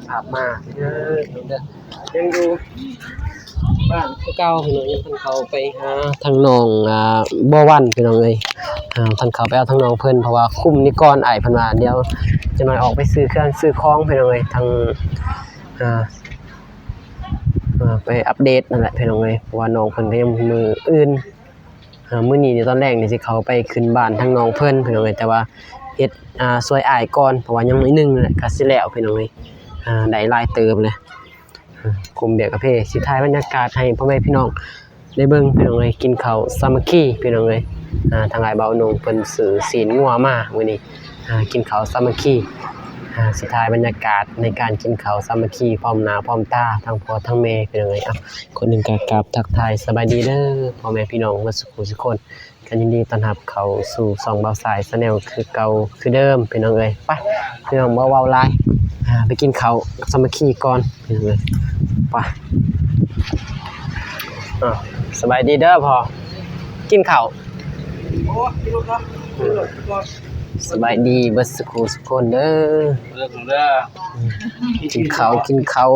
ພາບມາເດີ ເດີ ຍັງຢູ່ບ້ານຄືເກົ່າພີ່ນ້ອງ ຍັງທັນເຂົ້າໄປຫາທາງນ້ອງ ອ່າ ບົວວັນພີ່ນ້ອງເອີຍ ອ່າ ທັນເຂົ້າໄປເອົາທາງນ້ອງເພິ່ນ ເພາະວ່າຄຸມນີ້ກ່ອນ ອ້າຍເພິ່ນວ່າ ດຽວຈັກໜ້ອຍອອກໄປຊື້ເຄື່ອງຊື້ຂອງພີ່ນ້ອງເອີຍ ທາງ ອ່າ ອ່າ ໄປອັບເດດນັ້ນແຫຼະພີ່ນ້ອງເອີຍ ເພາະວ່ານ້ອງເພິ່ນກໍຍັງ ມື້ອື່ນ ອ່າ ມື້ນີ້ນີ້ຕອນແລງນີ້ຊິເຂົ້າໄປຂຶ້ນບ້ານທາງນ້ອງເພິ່ນພີ່ນ້ອງເອີຍ ແຕ່ວ່າເຮັດ ອ່າ ຊ່ວຍອ້າຍກ່ອນ ເພາະວ່າຍັງໜ້ອຍໜຶ່ງແຫຼະ ກໍຊິແລ້ວພີ່ນ້ອງເອີຍ ອ່າ ໄດ້ຫຼາຍເຕີບແຫຼະ ອ່າ ກຸ່ມວຽກກາເຟ ຊິຖ່າຍບັນຍາກາດໃຫ້ພໍ່ແມ່ພີ່ນ້ອງໄດ້ເບິ່ງພີ່ນ້ອງເອີຍ ກິນເຂົ້າສາມັກຄີພີ່ນ້ອງເອີຍ ອ່າ ທາງອ້າຍບ່າວນົງເພິ່ນຊື້ຊີ້ນງົວມາມື້ນີ້ ອ່າ ກິນເຂົ້າສາມັກຄີ ອ່າ ຊິຖ່າຍບັນຍາກາດໃນການກິນເຂົ້າສາມັກຄີ ພ້ອມໜ້າພ້ອມຕາທັງພໍ່ທັງແມ່ພີ່ນ້ອງເອີຍ ເອົາ ຄົນໜຶ່ງກໍກາບທັກທາຍສະບາຍດີເດີ ພໍ່ແມ່ພີ່ນ້ອງເບິດສຸຂູສຸຄົນ ກໍຍິນດີຕ້ອນຮັບເຂົ້າສູ່ຊ່ອງບ່າວສາຍ Channel ຄືເກົ່າຄືເດີມພີ່ນ້ອງເອີຍ ໄປ ພີ່ນ້ອງບໍ່ເວົ້າຫຼາຍ ອ່າ ໄປກິນເຂົ້າສາມັກຄີກ່ອນພີ່ນ້ອງເອີຍ ໄປ ອ່າ ສະບາຍດີເດີພໍ່ ກິນເຂົ້າ ສະບາຍດີເບິດສຸຂູສຸຄົນເດີ ກິນເຂົ້າ ກິນເຂົ້າ.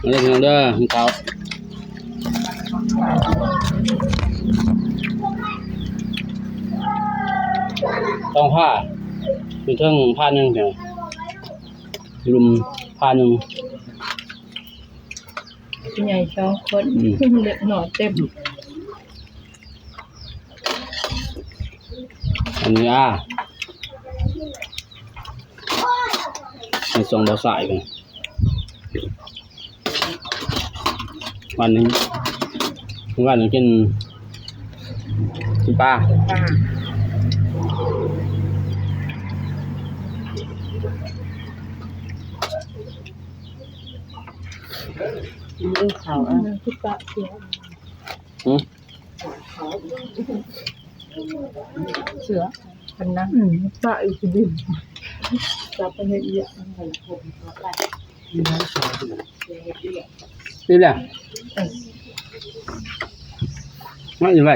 ເດີພີ່ນ້ອງເດີ ກິນເຂົ້າ ຕ້ອງຜ້າ ຢູ່ເທິງຜ້າໜຶ່ງ ຢູ່ລຸ່ມຜ້າໜຶ່ງ ຜູ້ໃຫຍ່ສອງຄົນ ອືມ ເດັກນ້ອຍເຕັມ. ອັນນີ້ອາ ໃນຊ່ອງບ່າວສາຍ ວັນນີ້ ວັນນີ້ກິນ ກິນປາ ປາ ກິນເຂົ້າ ກິນປາ ອືມ. ເສືອເພິ່ນນະ ອືມ ປະອີກຊິບິນ ຈັບໄປເຮັດວຽກ ນີ້ແຫຼະ ມາອີກໄວ້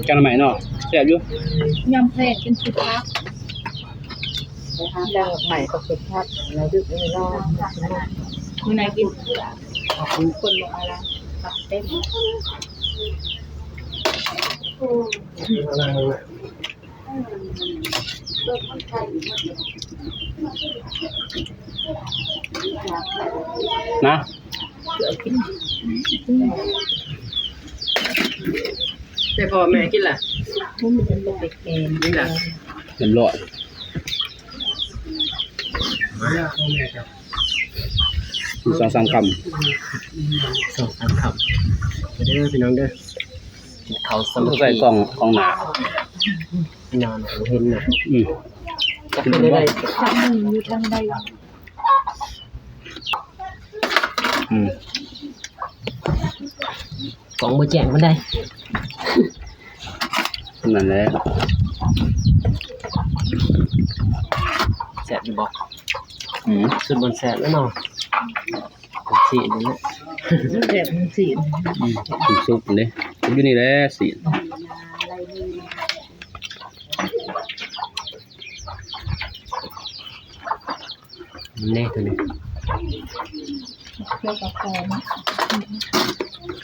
ແກງໜໍ່ໄມ້ເນາະ ແຊບຢູ່ ຍຳແພງກິນຄືຜັກ. ໄປຫາແລ້ວໃໝ່ກໍເກັບຜັກ ແລ້ວດຶກນີ້ເນາະ ມື້ໃດກິນ ຂອບຄຸນຄົນບໍ່ອາລາ ຜັກເຕັມ ນະ ແຕ່ພໍ່ແມ່ກິນລະ ກິນລະ ຮຽບຮ້ອຍ. ສອງສາມຄຳ ສອງສາມຄຳ ເດີພີ່ນ້ອງເດີ ກິນເຂົ້າສາມັກຄີ ໃສ່ກ້ອງ ກ້ອງໜ້າ ໜ້າບໍ່ເຫັນນະ ອືມ ຈັກເປັນໄດ້ ຈັກໜຶ່ງຢູ່ທາງໃດ ອືມ. ກ້ອງບໍ່ແຈ້ງປານໃດ ນັ້ນແຫຼະ ແຊບຢູ່ບໍ່? ອືມ ສຸດບໍ່ແຊບແລ້ວເນາະ ຊີ້ນນີ້ແຫຼະ ແຊບຊີ້ນ ອືມ ສຸກເດ້ ຢູ່ນີ້ແຫຼະຊີ້ນ ເດ້ໂຕນີ້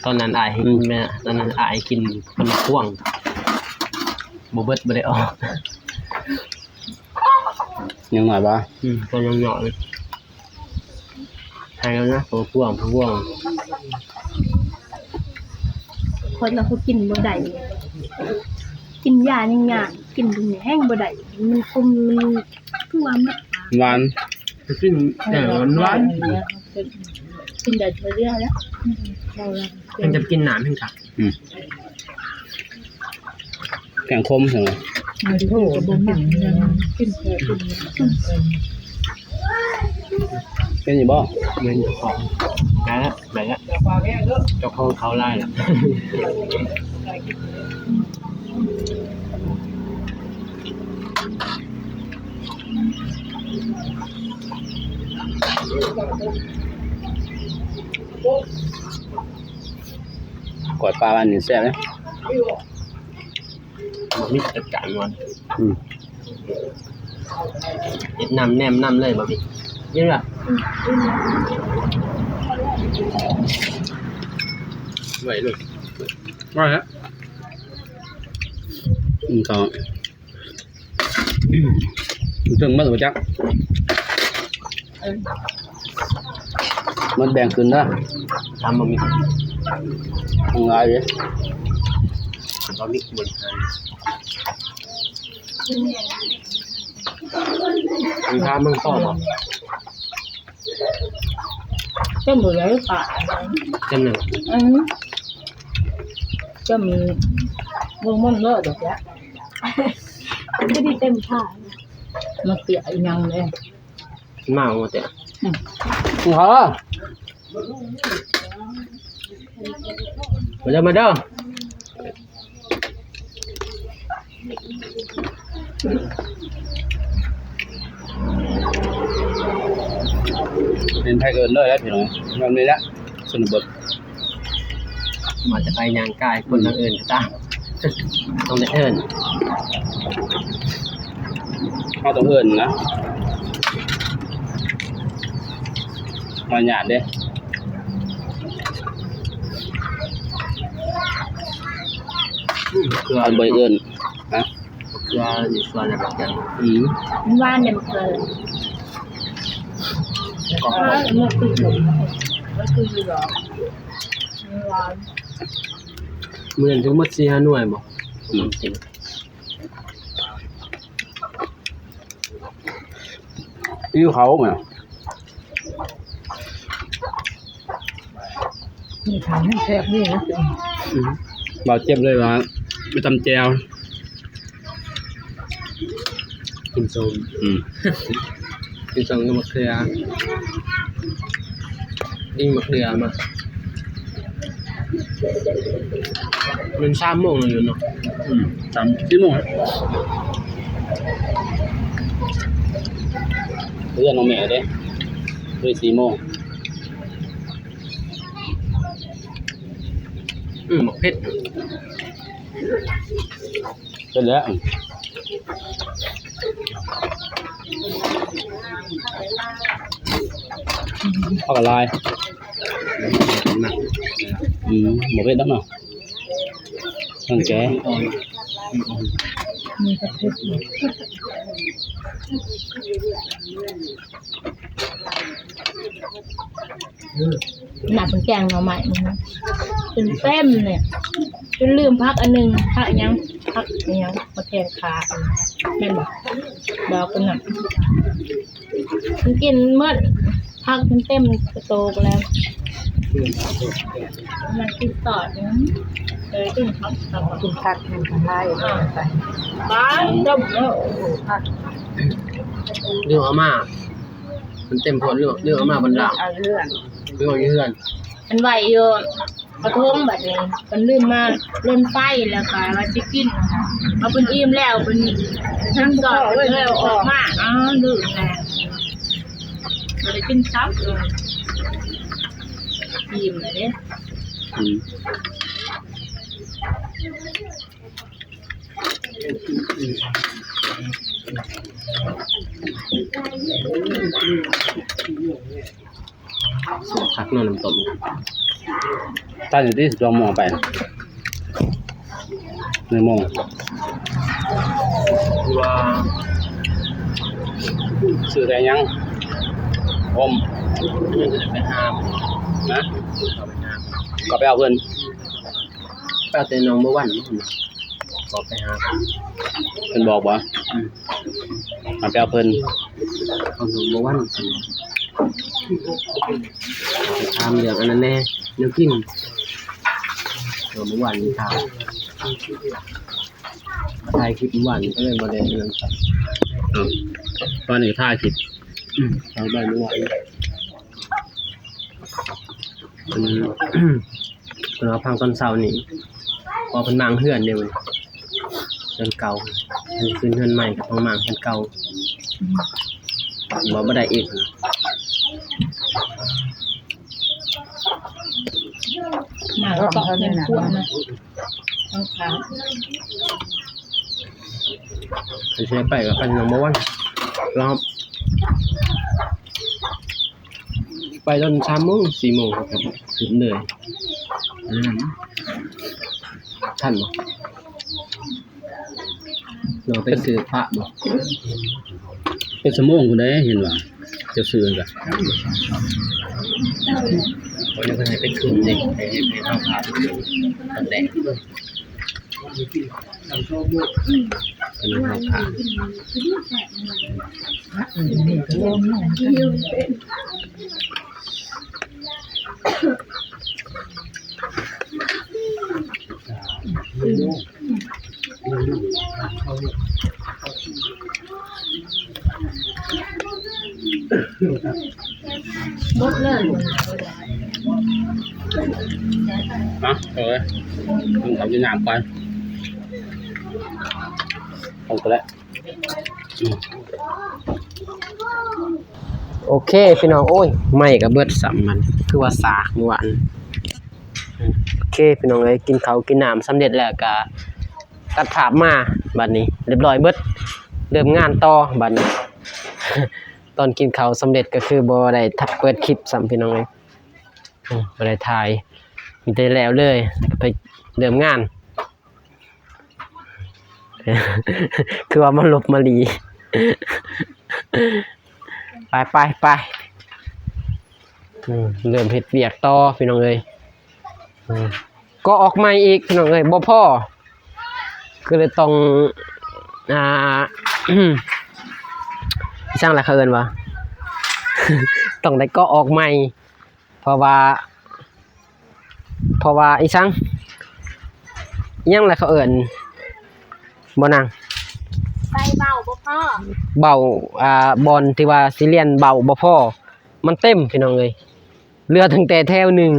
ຕອນນັ້ນອ້າຍໃຫ້ກິນແມ່ ຕອນນັ້ນອ້າຍກິນເປັນພວງ ບໍ່ເບິດ ບໍ່ໄດ້ອອກ ຍັງໜ້ອຍບໍ່? ອືມ ຕອນຍັງນ້ອຍ ໃຫ້ແລ້ວນະ ໂຕພວງ ພວງ ຂ້ອຍລະກໍກິນບໍ່ໄດ້ ກິນຢາຍັງຍາກ ກິນໂຕນີ້ແຮງບໍ່ໄດ້ ມັນຂົມ ມັນຄືວ່າມັນຫວານ ກິນແຕ່ຫວານໆ ກິນໄດ້ເທື່ອດຽວແລ້ວ ເຮົາລະ ເພິ່ນຈະກິນນ້ຳແຮງຄັກ ອືມ ແກງຂົມຊັ້ນ ເປັນຢູ່ບໍ່? ແມ່ນເຈົ້າຂອງ ໄດ້ລະ ໄດ້ລະ ເຈົ້າຂອງເຂົ້າຫຼາຍລະ. ກ້ອຍປາບ້ານນີ້ແຊບເດ້. ບໍ່ມີຈັດການວ່າ ອືມ ເຮັດນ້ຳແນມນ້ຳເລີຍບໍ່ມີ. ນີ້ລະ ໄວ້ໂລດ ໄວ້ແລ້ວ ອືມ ເຂົ້າ ເຖິງໝົດບໍ່ຈັກ. ເອີ ມັນແບ່ງຂຶ້ນເດີ ທຳບໍ່ມີ ມັນຫຼາຍເດ້ ບໍ່ມີ ມັນທາມັນພໍບໍ່? ເຕັມເບິດແລ້ວປາ ເຕັມແລ້ວ ອືມ ເຕັມ ເບິ່ງມັນເລີດດອກແລ້ວ ບໍ່ໄດ້ເຕັມຖາດ ມາເຕະອີຫຍັງເດ້. ມາເອົາແຕ່ ອືມ ມາເດີ ມາເດີ ເປັນໄທເອີ້ນເລີຍແຫຼະພີ່ນ້ອງ ແບບນີ້ແຫຼະ ຊົນນະບົດ. ມາແຕ່ໄປຍ່າງກາຍ ຄົນທາງອື່ນກໍຕາມ ຕ້ອງໄດ້ເອີ້ນ ເຮົາຕ້ອງເອີ້ນນະ ມາຍາດເດ້ ອືມ ເພື່ອ ເພິ່ນບໍ່ໄດ້ເອີ້ນ ຮະ. ບັກເຂືອຢູ່ສວນແລ້ວບັກເຂືອ ອືມ ມັນຫວານເດ້ບັກເຂືອ ກໍ ມັນຄື ມັນຄືຢູ່ດອກ ມັນຫວານ. ມື້ນັ້ນທັງໝົດສີ່ຫ້າໜ່ວຍບໍ່? ອືມ ຫິວເຂົ້າແໝ່. ນີ້ຂາວແຮງແຊບເດ້. ອືມ ເວົ້າເຈັບເລີຍວ່າໄປຕຳແຈ່ວ ກິນສົ້ມ ອືມ ກິນສົ້ມກັບໝາກເຂືອ ກິນໝາກເຂືອມາ. ແມ່ນສາມໂມງແລ້ວຢູ່ເນາະ ອືມ ສາມສີ່ໂມງ ເຮືອນນ້ອງແມ່ເດ້ ເລີຍສີ່ໂມງ ອືມ ໝາກເຜັດ ເຜັດແລ້ວ ເອົາກະຫຼາຍ ອືມ ບໍ່ເຜັດດອກເນາະ ມັນແກ່ ຂະໜາດເພິ່ນແກງໜໍ່ໄມ້ນີ້ນະ ຈົນເຕັມເລີຍ ຈົນລືມຜັກອັນໜຶ່ງ ຜັກຫຍັງ ຜັກອີຫຍັງ ໝາກແຂ້ງຂາ ແມ່ນບໍ່? ດອກເພິ່ນນະ ເພິ່ນກິນໝົດ ຜັກເພິ່ນເຕັມກະໂຕກແລ້ວ ມັນກິນຕອດ ເອີ ກິນຜັກ ກິນຜັກ ມັນທຳລາຍ ອ່າ ໄປ ໄປ ຕົ້ມເນາະ ຜັກ ລືມເອົາມາ ມັນເຕັມໂພດ ລືມ ລືມເອົາມາບັນດາ ເອົາເຮືອນ ລືມເອົາຢູ່ເຮືອນ ມັນໄວ້ຢູ່ກະທົງ ບັດນີ້ເພິ່ນລືມມາລົນໄຟ ແລ້ວກະວ່າຊິກິນ ເອົາເພິ່ນອີ່ມແລ້ວ ເພິ່ນທັງສອດເພິ່ນເລີຍເອົາອອກມາ ອ້າວ ລືມແລ້ວ ບໍ່ໄດ້ກິນຊ້ຳ ອີ່ມແລ້ວເດ້ ອືມ. ແຊບຄັກເນາະ ນ້ຳຕົ້ມ ຕາຍຢູ່ຕິ ສອງໂມງໄປ ໜຶ່ງໂມງ ຄືວ່າ ຊື້ໄດ້ຫຍັງ ໂຮມ ໄປຫາ ນະ ເຂົ້າໄປຫາ ກໍໄປເອົາເພິ່ນ ໄປເອົາແຕ່ໜອງບົວວັນ ກໍໄປຫາ ເພິ່ນບອກບໍ່? ອືມ ເອົາໄປເອົາເພິ່ນ ເອົາໜອງບົວວັນ ໄປຖາມເລື່ອງອັນນັ້ນແດ່ ແນວກິນ ໜອງບົວວັນຖາມ. ຖ່າຍຄລິບມື້ວານນີ້ ກໍເລີຍບໍ່ໄດ້ອັນນັ້ນ. ເອີ ຕອນນີ້ກໍຖ່າຍຄລິບ ອືມ ຖ່າຍໄວ້ມື້ວານນີ້ ເພິ່ນ ເພິ່ນວ່າພັງຕອນເຊົ້ານີ້ ເພາະເພິ່ນມ້າງເຮືອນເດ້ ເຮືອນເກົ່າ ເພິ່ນຂຶ້ນເຮືອນໃໝ່ກໍຕ້ອງມ້າງເຮືອນເກົ່າ ບໍ່ ບໍ່ໄດ້ອີກ. ໜ້າກໍຕ້ອງເປັນຄົວນະ ຕ້ອງຂາວ. ຄັນຊິໄດ້ໄປກໍໄປນຳບໍ່ວັນ ລອບ ໄປຕອນສາມໂມງ ສີ່ໂມງ ຄັບ ຂຶ້ນເລີຍ ອັນນັ້ນ ທັນບໍ່? ເນາະ ໄປຊື້ພະບໍ່? ເປັນຊົ່ວໂມງພຸ້ນເດ້ ເຫັນວ່າເຈົ້າຊື້ກະ ເພິ່ນໃຫ້ໄປຂຶ້ນເດ້ ໃຫ້ ໃຫ້ເຮົາພາໄປຂຶ້ນຕອນແລກ ເພິ່ນໃຫ້ເຮົາພາ. ເນາະ ເອີຍ ກິນເຂົ້າກິນນ້ຳກ່ອນ ເອົາກໍໄດ້. ໂອເຄພີ່ນ້ອງ ໂອ້ຍ ໄມ້ກໍເບິດຊ້ຳ ມັນຄືວ່າສາກມື້ວານ. ໂອເຄພີ່ນ້ອງເອີຍ ກິນເຂົ້າກິນນ້ຳສຳເລັດແລ້ວ ກໍຕັດພາບມາ ບັດນີ້ລຽບລ້ອຍເບິດ ເລີ່ມງານຕໍ່ບັດນີ້. ຕອນກິນເຂົ້າສຳເລັດກໍຄືບໍ່ໄດ້ເປີດຄລິບຊ້ຳພີ່ນ້ອງເອີຍ ບໍ່ໄດ້ຖ່າຍ ມີແຕ່ແລ້ວເລີຍ ກໍໄປເລີ່ມງານ. ຄືວ່າມາຫຼົບມາຫຼີ ໄປໆໆ ອືມ ເລີ່ມເຮັດວຽກຕໍ່ພີ່ນ້ອງເອີຍ. ອືມ ກໍອອກໃໝ່ອີກພີ່ນ້ອງເອີຍ ບໍ່ພໍ ກໍເລີຍຕ້ອງ ອ່າ ອີ່ຫຍັງລະເຂົາເອີ້ນວ່າ ຕ້ອງໄດ້ກໍອອກໃໝ່ ເພາະວ່າ ເພາະວ່າອີ່ຫຍັງ ອີ່ຫຍັງລະເຂົາເອີ້ນ ບໍ່ນາງ ໃສ່ເບົ້າບໍ່ພໍ ເບົ້າ ອ່າ ບ່ອນທີ່ວ່າຊິລຽນເບົ້າບໍ່ພໍ ມັນເຕັມພີ່ນ້ອງເອີຍ ເຫຼືອຕັ້ງແຕ່ແຖວໜຶ່ງ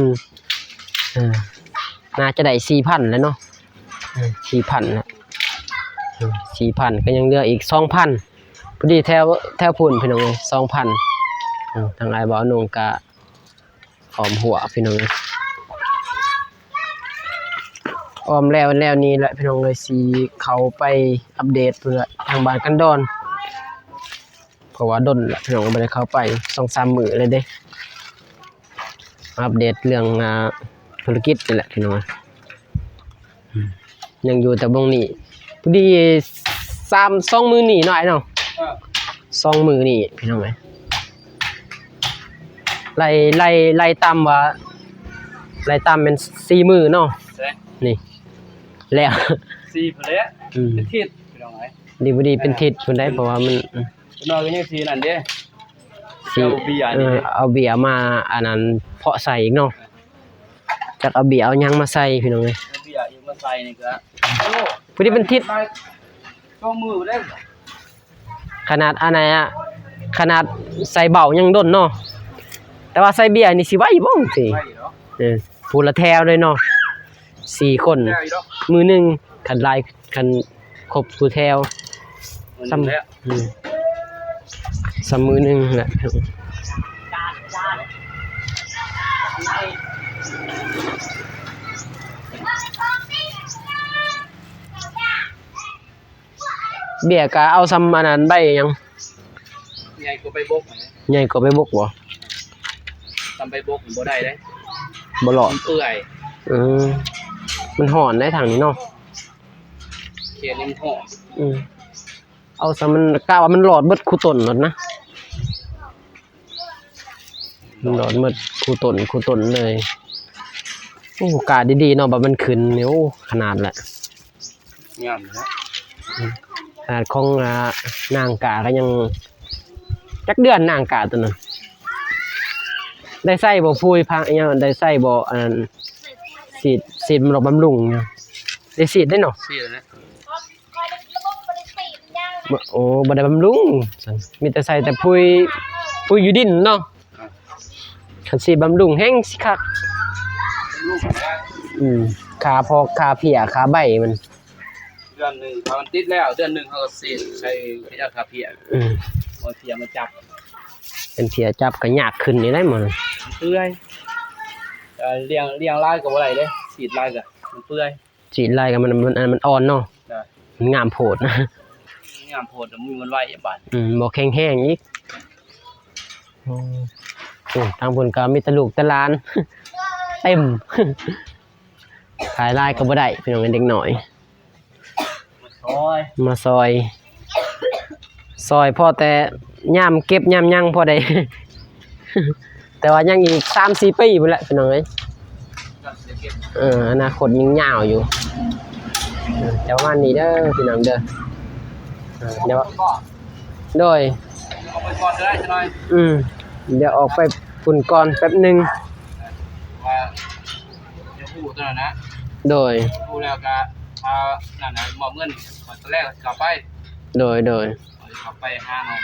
ເອີ ໜ້າຈະໄດ້ສີ່ພັນແລ້ວເນາະ ເອີ ສີ່ພັນແລ້ວ ເອີ ສີ່ພັນ ກໍຍັງເຫຼືອອີກສອງພັນ ພໍດີແຖວ ແຖວພຸ້ນພີ່ນ້ອງເອີຍ ສອງພັນ ເອີ ທາງອ້າຍບ່າວນຸ່ງກະອ້ອມຮົ້ວພີ່ນ້ອງເອີຍ ອ້ອມແລ້ວ ແລ້ວນີ້ແຫຼະພີ່ນ້ອງເອີຍ ຊິເຂົ້າໄປອັບເດດເພື່ອທາງບ້ານກັນດອນ ເພາະວ່າດົນລະພີ່ນ້ອງ ບໍ່ໄດ້ເຂົ້າໄປສອງສາມມື້ແລ້ວເດ້ ອັບເດດເລື່ອງ ອ່າ ທຸລະກິດນີ້ແຫຼະພີ່ນ້ອງ ອືມ ຍັງຢູ່ແຕ່ບ່ອນນີ້ ພໍດີສາມ ສອງມື້ນີ້ເນາະ ອ້າຍເນາະ ເອີ ສອງມື້ນີ້ພີ່ນ້ອງເອີຍ ໄລ່ ໄລ່ ໄລ່ຕາມວ່າ ໄລ່ຕາມແມ່ນສີ່ມື້ເນາະ ນີ້ ແລ້ວ ສີ່ພຸ້ນແຫຼະ ອືມ ເປັນທິດພີ່ນ້ອງເອີຍ ດີບໍ່ດີເປັນທິດພຸ້ນໃດ ເພາະວ່າມັນ ອືມ ນ້ອຍກໍຍັງຊິນັ້ນເດ້ ຊິ ເອົາເບ້ຍ ເອີ ນີ້ເດ້ ເອົາເບ້ຍມາອັນນັ້ນເພາະໃສ່ອີກເນາະ ຈັກເອົາເບ້ຍເອົາຫຍັງມາໃສ່ພີ່ນ້ອງເອີຍ ເອົາເບ້ຍອີກມາໃສ່ນີ້ກໍ ໂອ້ ພໍດີເປັນທິດ ສອງມື້ເດ້ ຂະໜາດອັນນັ້ນອະ ຂະໜາດໃສ່ເບົ້າຍັງດົນເນາະ ແຕ່ວ່າໃສ່ເບ້ຍນີ້ຊິໄວບໍ່ ຊິ ໄວເນາະ ເອີ ຜູ້ລະແຖວເລີຍເນາະ ສີ່ຄົນ ມື້ໜຶ່ງ ຄັນຫຼາຍ ຄັນຄົບທຸກແຖວ ສ່ຳ ອືມ ສ່ຳມື້ໜຶ່ງແຫຼະ ເບ້ຍກະເອົາສ່ຳອັນນັ້ນ ໃບຫຍັງ ໃຫຍ່ກວ່າໃບບົກຫັ້ນແຫຼະ ໃຫຍ່ກວ່າໃບບົກບໍ່ ສ່ຳໃບບົກມັນບໍ່ໄດ້ເດ້ ບໍ່ລອດ ມັນເປື່ອຍ ເອີ ມັນຮ້ອນໃດທາງນີ້ເນາະ ເຂດນີ້ມັນຮ້ອນ ອືມ ເອົາຊະ ມັນກະວ່າມັນລອດເບິດຄູ່ຕົ້ນໂລດນະ ມັນລອດເບິດຄູ່ຕົ້ນ ຄູ່ຕົ້ນເລີຍ ໂອ້ ກະດີໆເນາະ ບາດມັນຂຶ້ນນີ້ ໂອ້ ຂະໜາດລະ ງາມເນາະ ຂະໜາດຂອງ ອ່າ ນາງກະກໍຍັງ ຈັກເດືອນນາງກະໂຕນັ້ນ ໄດ້ໃຊ້ບໍ່ ປຸ໋ຍຜັກອີ່ຫຍັງ ໄດ້ໃຊ້ບໍ່ ອັນນັ້ນ ສີດ ສີດບຳລຸງຫຍັງ ໄດ້ສີດໄດ໋ເນາະ ສີດແລ້ວ ຂ້ອຍໄດ້ ບໍ່ ໂອ້ ບໍ່ໄດ້ບຳລຸງ ມີແຕ່ໃສ່ແຕ່ປຸຍ ປຸຍຢູ່ດິນເນາະ. ອ່າ ຄັນຊິບຳລຸງແຮ່ງຊິຄັກ. ບຳລຸງແລ້ວ ອືມ ຂ້າພອກ ຂ້າເພຍ ຂ້າໃບມັນ. ເດືອນໜຶ່ງ ຖ້າມັນຕິດແລ້ວ ເດືອນໜຶ່ງເຮົາກໍສີດໃສ່ຢາຂ້າເພຍ. ອືມ ເອົາເພຍມາຈັບ ເປັນເພຍຈັບກໍຍາກຂຶ້ນນີ້ແຫຼະໝໍ. ມັນເປື່ອຍ ເອີ ລ້ຽງ ລ້ຽງຫຼາຍກໍບໍ່ໄດ້ເດ້ ສີດຫຼາຍກໍມັນເປື່ອຍ. ສີດຫຼາຍກໍມັນ ມັນ ອັນນັ້ນມັນອ່ອນເນາະ. ເອີ ມັນງາມໂພດ ງາມໂພດ ມັນ ມັນໄວບາດ. ອືມ ບໍ່ແຂງແຮງອີກ. ໂອ້ ໂອ້ ທາງພຸ້ນກໍມີແຕ່ລູກແຕ່ຫຼານ ເຕັມ ຂາຍຫຼາຍກໍບໍ່ໄດ້ ພີ່ນ້ອງເອີຍ ເດັກນ້ອຍ ມາຊ່ອຍ ມາຊ່ອຍ ຊ່ອຍພໍແຕ່ຍາມເກັບຍາມຫຍັງພໍໄດ້ ແຕ່ວ່າຍັງອີກສາມສີ່ປີພຸ້ນແຫຼະ ພີ່ນ້ອງເອີຍ. ເອີ ອະນາຄົດຍັງຍາວຢູ່. ເອີ ຈະປະມານນີ້ເດີ ພີ່ນ້ອງເດີ. ເອີ ດຽວ ໂດຍ ອອກໄປກ່ອນກໍໄດ້ຈັກໜ້ອຍ. ອືມ ດຽວອອກໄປພຸ້ນກ່ອນແປັບໜຶ່ງ ວ່າຈະຮູ້ຕົວນັ້ນນະ. ໂດຍ ຮູ້ແລ້ວກໍ ອ່າ ນັ້ນນະ ມອບເງິນ ຂ້ອຍຕອນແລກເຂົ້າໄປ. ໂດຍ ໂດຍ ຂ້ອຍເຂົ້າໄປຫານ້ອງ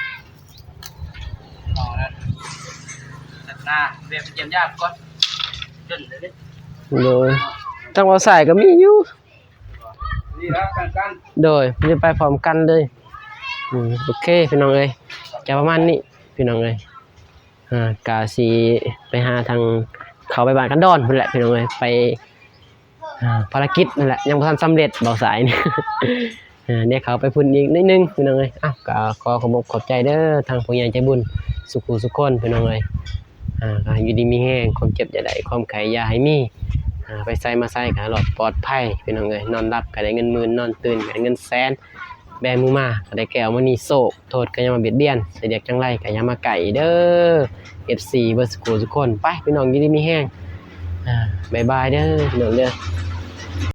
ນ້ອງນັ້ນ ຈັດໜ້າ ແວະໄປຢ້ຽມຢາມກ່ອນ ຈົນເລີຍເດ້. ໂດຍ ທາງເວົ້າສາຍກໍມີຢູ່. ນີ້ລະ ກັນ ໂດຍ ຈະໄປພ້ອມກັນເລີຍ. ອືມ ໂອເຄ ພີ່ນ້ອງເອີຍ ຈະປະມານນີ້ ພີ່ນ້ອງເອີຍ. ອ່າ ກະຊິໄປຫາທາງ ເຂົ້າໄປບ້ານກັນດອນພຸ້ນແຫຼະ ພີ່ນ້ອງເອີຍ ໄປ ອ່າ ພາລະກິດນັ້ນແຫຼະ ຍັງບໍ່ທັນສຳເລັດ ເວົ້າສາຍນີ້. ເອີ ດຽວເຂົ້າໄປພຸ້ນອີກໜ້ອຍໜຶ່ງ ພີ່ນ້ອງເອີຍ. ເອົ້າ ກໍຂໍຂອບອົກຂອບໃຈເດີ ທາງຜູ້ໃຫຍ່ໃຈບຸນສຸຜູ້ສຸຄົນ ພີ່ນ້ອງເອີຍ. ອ່າ ກໍໃຫ້ຢູ່ດີມີແຮງ ຄວາມເຈັບຢ່າໄດ້ ຄວາມໄຂ້ຢ່າໃຫ້ມີ. ອ່າ ໄປໃສມາໃສກໍໃຫ້ລອດປອດໄພ ພີ່ນ້ອງເອີຍ. ນອນຫຼັບກໍໄດ້ເງິນໝື່ນ ນອນຕື່ນກໍໄດ້ເງິນແສນ ແບມືມາກໍໄດ້ແກ້ວມະນີໂຊກ. ໂທດກໍຢ່າມາບຽດບຽນ ສະດຽກຈັງໄລກໍຢ່າມາໃກ້ເດີ ເອັຟຊີ ເບິດສຸຜູ້ສຸຄົນ. ໄປ ພີ່ນ້ອງ ຢູ່ດີມີແຮງ. ອ່າ ບາຍບາຍເດີ ພີ່ນ້ອງເດີ.